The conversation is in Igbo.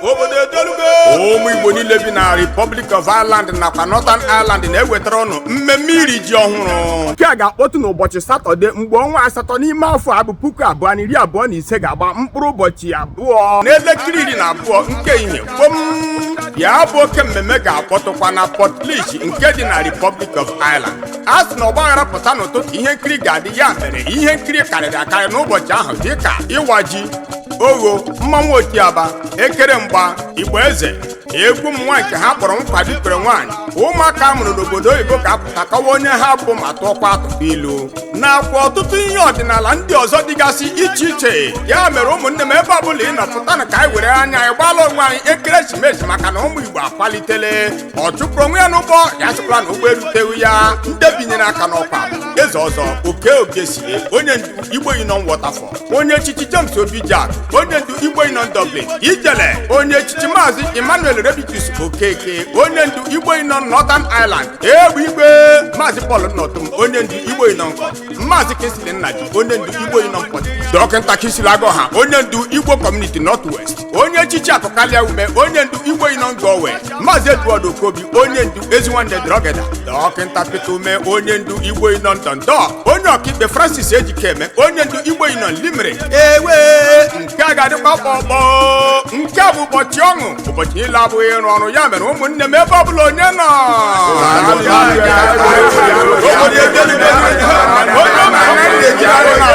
Obodo edelugo. Ụmụ Igbo niile bi na Republic of Ireland nakwa Northern Ireland na-ewetara ụnụ mmemme iri ji ọhụrụ nke a ga-akpọtụ n'ụbọchị Satọde, mgbe ọnwa 8 n'ime afọ a bụ 2025 ga-agba mkpụrụ ụbọchị 2 n'elekere 12 nke ehihie kpom. Ya bụ oke mmemme ga-akpọtụkwa na Portlaoise nke dị na Republic of Ireland. A sị na ọgbaghara pụta n'ụtụtụ, ihe nkiri ga-adị. Ya mere ihe nkiri karịrị akarị n'ụbọchị ahụ, dịka ịwa ji, ogho, mmanwụ otiaba, ekere mgba, igbo eze, egwu mmụọ nke ha kpọrọ nkwado ikpere nwaanyị. Ụmụaka a mụrụ n'obodo oyibo ga-apụta kọwa onye ha bụ ma tụọkwa atụkwa ilu, nakwa ọtụtụ ihe ọdịnala ndị ọzọ dịgasị iche iche. Ya mere, ụmụnne m, ebe ọbụla ị nọ, pụta na ka anyị were anya anyị gbaala onwe anyị ekeresimesi, maka na ụmụ Igbo akwalitele. Ọ chụpụrụ onwe ya n'ụgbọ, ya chụpụla na ụgbọ eruteghị ya. Ndị binyere aka n'ọkwa: Eze Ọzọ Oke Okesie, onye ndu Igbo Union Waterford; onye echichi James Obi Jack, onye ndu Igbo Union Dublin; Ijele, onye echichi Maazị Emmanuel Rebitus Okeke, onye ndu Igbo Union Northern Ireland; Egbe Igwe Maazị Paul Nnọtụm, onye ndu Igbo Union Cork; Maazị Kingsley Nnaji, onye ndu Igbo Union Port; Dọkịta Kingsley Agọha, onye ndu Igbo Community North West; onye echichi Akụkalịa Ume, onye ndu Igbo Union Galway; Maazị Edward Okobi, onye ndu Ezinwanne Drogheda; Dọkịta Peter Ume, onye ndu Igbo Union Dundalk; onye ọkaikpe Francis Ejikeme, onye ndu Igbo Union Limerick. Ewe, nke a ga-adịkwa kpọkpọ. Nke a bụ ụbọchị ọṅụ, ụbọchị niile abụghị ịrụ ọrụ. Ya mere, ụmụnne m, ebe ọbụla onye nọ, obodo edelugo. Onye ọma na-eji arụ na